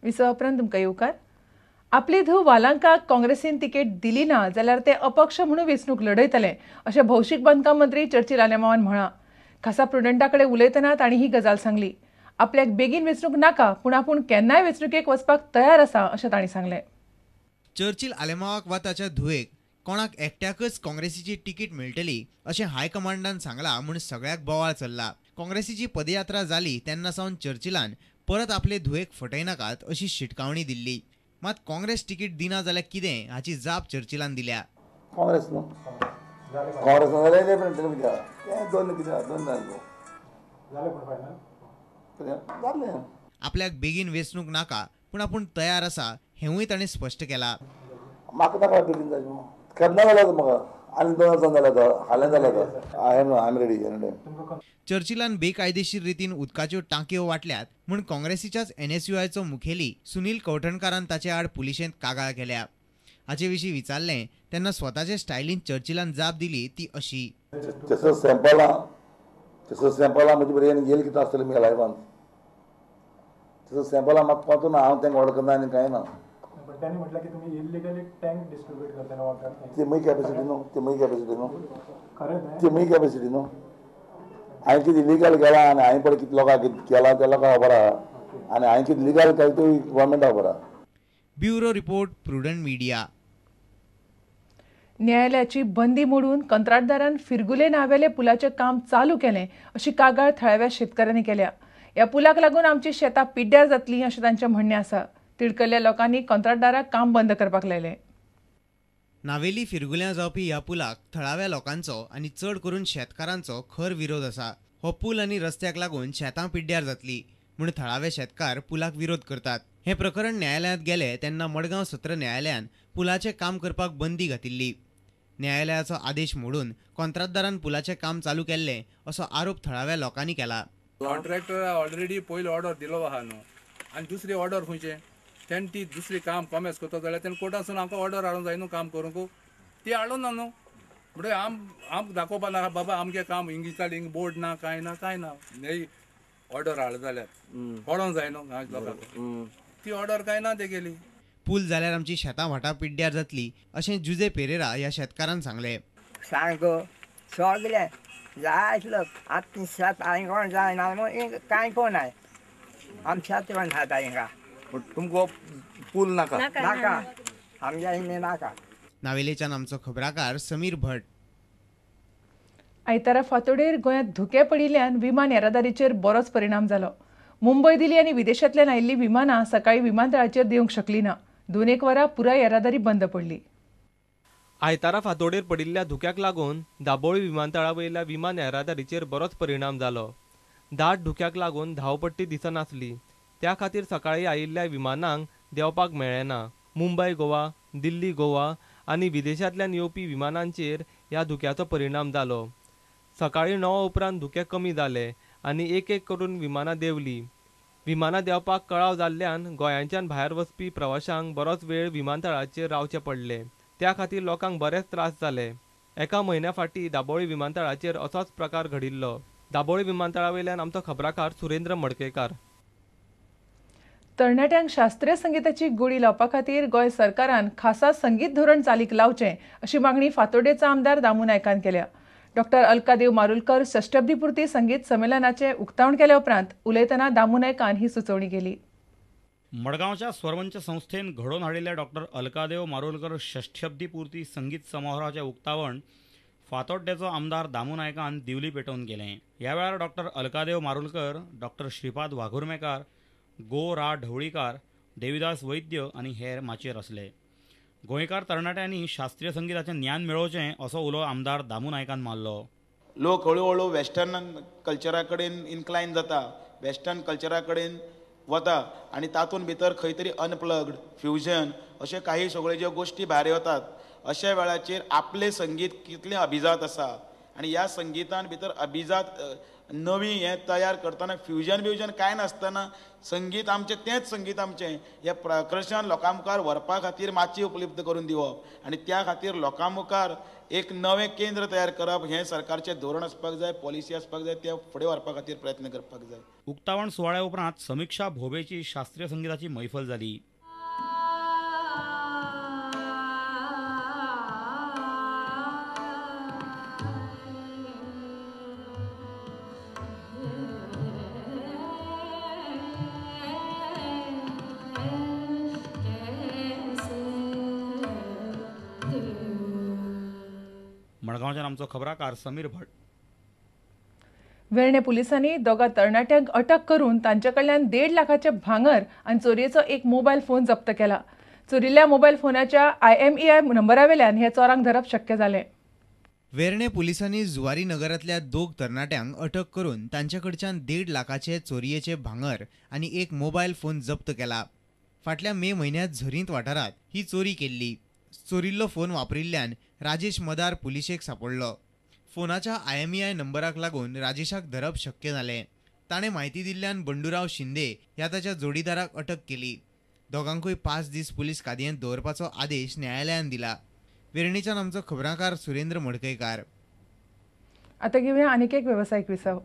विसवा उपरांत तुमकां येवकार. आपली धूव वालांकाक काँग्रेसीन तिकेट दिली ना जाल्यार ते अपक्ष म्हणून वेंचणूक लढयतले अशें भौशीक बांदकाम मंत्री चर्चिल आलेमांवान म्हळां. खासा प्रुडंटा कडेन उलयतना तांणी ही गजाल सांगली. आपल्याक बेगीन वेंचणूक नाका, पूण आपूण केन्नाय वेंचणुकेक वचपाक तयार आसा अशें तांणी सांगलें. चर्चिल आलेमांवाक वा ताच्या धुवेक कोणाक एकट्याकच काँग्रेसीची तिकीट मेळटली अशें हायकमांडान सांगलां म्हूण सगळ्याक बोवाळ चल्ला. काँग्रेसीची पदयात्रा जाली तेन्ना सावन चर्चिलान परत आपले धुवेक फटयनाकात अशी शिटकावणी दिल्ली. मात काँग्रेस तिकीट दिना जाल्यार कितें हाची जाप चर्चिलान दिल्या. काँग्रेस न्हू, काँग्रेस जाल्यार आपल्याक बेगीन वेंचणूक नाका, पूण आपूण तयार आसा हेंवूय ताणें स्पश्ट केलां. म्हाका नाका बेगीन जाय, केन्ना जाल्यार म्हाका आनी 2 वर्सां जाल्यार हालें जाल्यार I am ready. चर्चिलान बेकायदेशीर रितीन उदकाच्यो टांकयो वांटल्यात म्हूण काँग्रेसीच्याच एनएसयूआयचो मुखेली सुनील कवठणकारान ताचे आड पुलिशेंत कागाळ केल्या. हाचे विशीं विचारलें तेन्ना स्वताचे स्टायलीन चर्चिलान जाप दिली ती अशी. तसो सॅम्पलां, तसो सॅम्पलां म्हजे बरें येयल कितें आसतलें म्हज्या लायफान. तसो सॅम्पलां म्हाका कोंत ना, हांव तांकां वळखना आनी कांय ना. ती म्हजी कॅपेसिटी न्हू, ती म्हजी कॅपेसिटी न्हू, ती म्हजी कॅपेसिटी न्हू. हांवें कितें इलिगल केलां आनी हांवें पळय कितें लोकांक कितें केलां तें लोकांक खबर आहा आनी हांवें कितें लिगल केलां तें गव्हर्मेंटाक खबर आहा. Bureau report, Prudent media. न्यायालयाची बंदी मोडून कंत्राटदारान फिरगुले नावेले पुलाचें काम चालू केलें अशी कागाळ थळाव्या शेतकारांनी केल्या. ह्या पुलाक लागून आमची शेतां पिड्ड्यार जातलीं अशें तांचें म्हणणें आसा. तिडकल्ल्या लोकांनी कंत्राटदाराक काम बंद करपाक लायलें. नावेली फिरगुल्यां जावपी ह्या पुलाक थळाव्या लोकांचो आनी चड करून शेतकारांचो खर विरोध आसा. हो पूल आनी रस्त्याक लागून शेतां पिड्ड्यार जातली म्हूण थळावे शेतकार पुलाक विरोध करतात. हें प्रकरण न्यायालयांत गेलें तेन्ना मडगांव सत्र न्यायालयान पुलाचें काम करपाक बंदी घातिल्ली. न्यायालयाचो आदेश मोडून कॉन्ट्राक्टदारान पुलाचें काम चालू केल्लें असो आरोप थळाव्या लोकांनी केला. कॉन्ट्रॅक्टर ऑलरेडी पयलो ऑर्डर दिलो आहा न्हू आनी दुसरी ऑर्डर खंयचे तेणें ती दुसरी काम कॉमेस करता जाल्यार तेणें कोर्टासून आमकां ऑर्डर हाडूंक जाय न्हू काम करूंक, ती हाडूंक ना न्हू. म्हणटकीर आमकां दाखोवपा नाका बाबा आमचें काम हिंग चाल, हिंग बोर्ड ना कांय ना कांय ना, न्ही ऑर्डर हाडलो जाल्यार पडोंक जाय न्हू गांवच्या लोकांक, ती ऑर्डर कांय ना तेगेली. पूल जाल्यार आमची शेतां भाटां पिड्ड्यार जातली अशें जुजे पेरेरा ह्या शेतकारान सांगलें. सारको सगळें जाय आसलो आतां शेत हांगा कोण जायना म्हूण कांय कोण नाय, आमी शेत कोण खाता हिंगा. तुमकां पूल नाका नाका आमच्या हिंगा नाका. नावेलेच्यान आमचो खबराकार समीर भट. आयतारा फांतोडेर गोंयांत धुकें पडिल्ल्यान विमान येरादारीचेर बरोच परिणाम जालो. मुंबय, दिल्ली आनी विदेशांतल्यान आयिल्लीं विमानां सकाळीं विमानतळाचेर देंवंक शकलीं ना. 2-1 वरां पुराय येरादारी बंद पडली. आयतारा फांतोडेर पडिल्ल्या धुक्याक लागून दाबोळी विमानतळा वयल्या विमान येरादारीचेर बरोच परिणाम जालो. दाट धुक्याक लागून धांवपट्टी दिसनासली. त्या खातीर सकाळीं आयिल्ल्या विमानांक देंवपाक मेळ्ळें ना. मुंबय गोवा, दिल्ली गोवा आनी विदेशांतल्यान येवपी विमानांचेर ह्या धुक्याचो परिणाम जालो. सकाळीं 9 उपरांत धुकें कमी जालें आनी एक एक करून विमानां देंवलीं. विमानां देंवपाक कळाव जाल्ल्यान गोंयांच्यान भायर वचपी प्रवाशांक बरोच वेळ विमानतळाचेर रावचें पडलें. त्या खातीर लोकांक बरेच त्रास जाले. एका म्हयन्या फाटीं दाबोळी विमानतळाचेर असोच प्रकार घडिल्लो. दाबोळी विमानतळा वयल्यान आमचो खबराकार सुरेंद्र मडकेकार. तरणाट्यांक शास्त्रीय संगीताची गोडी लावपा खातीर गोंय सरकारान खासा संगीत धोरण चालीक लावचें अशी मागणी फातोड्डेचो आमदार दामू नायकान केल्या. डॉक्टर अलकादेव मारुलकर षष्ट्यब्दीपुर्ती संगीत संमेलनाचें उक्तावण केल्या उपरांत उलयतना दामू नायकान ही सुचोवणी केली. मडगांवच्या स्वरमंच संस्थेन घडोवन हाडिल्ल्या डॉक्टर अलकादेव मारुलकर षष्ट्यब्दीपुर्ती संगीत समारोहाचें उक्तावण फातोड्डेचो आमदार दामू नायकान दिवली पेटोवन केलें. ह्या वेळार डॉक्टर अलकादेव मारुलकर, डॉक्टर श्रीपाद वाघुर्मेकार, गो रा ढवळीकार, देविदास वैद्य आनी हेर माचयेर आसले. गोंयकार तरणाट्यांनी शास्त्रीय संगीताचें ज्ञान मेळोवचें असो उलो आमदार दामू नायकान मारलो. लोक हळूहळू वेस्टर्न कल्चरा कडेन इन्क्लायन जाता, वेस्टर्न कल्चरा कडेन वता आनी तातूंत भितर खंय तरी अनप्लग्ड, फ्युजन अशे काही सगळ्यो ज्यो गोश्टी भायर वतात. अशा वेळाचेर आपलें संगीत कितलें अभिजात आसा आनी ह्या संगितान भितर अभिजात नवी हें तयार करतना फ्युजन ब्युजन कांय नासतना संगीत आमचें तेंच संगीत आमचें हें प्रकर्शान लोकां मुखार व्हरपा खातीर माची उपलब्ध करून दिवप आनी त्या खातीर लोकां मुखार एक नवें केंद्र तयार करप हें सरकारचें धोरण आसपाक जाय, पॉलिसी आसपाक जाय, तें फुडें व्हरपा खातीर प्रयत्न करपाक जाय. उक्तावण सुवाळ्या उपरांत समिक्षा भोबेची शास्त्रीय संगीताची मैफल जाली. मडगांवच्यान आमचो खबराकार समीर भट. वेर्णे पुलिसांनी दोगा तरणाट्यांक अटक करून तांचे कडल्यान 1.5 लाखाचे भांगर आनी चोरयेचो एक मोबायल फोन जप्त केला. चोरिल्ल्या मोबायल फोनाच्या IMEI नंबरावेल्यान हे चोरांक धरप शक्य जालें. वेर्णे पुलिसांनी जुवारी नगरांतल्या दोग तरणाट्यांक अटक करून तांचे कडच्यान 1.5 लाखाचे चोरयेचे भांगर आनी एक मोबायल फोन जप्त केला. फाटल्या मे म्हयन्यांत झरींत वाठारांत ही चोरी केल्ली. चोरिल्लो फोन वापरिल्ल्यान राजेश मदार पुलिशेक सांपडलो. फोनाच्या IMEI नंबराक लागून राजेशाक धरप शक्य जालें. ताणें म्हायती दिल्ल्यान बंडूराव शिंदे ह्या ताच्या जोडीदाराक अटक केली. दोगांकूय 5 दीस पुलीस कादयेंत दवरपाचो आदेश न्यायालयान दिला. वेर्णेच्यान आमचो खबराकार सुरेंद्र मडकयकार. आता घेऊया आणखी एक व्यावसायिक विसव.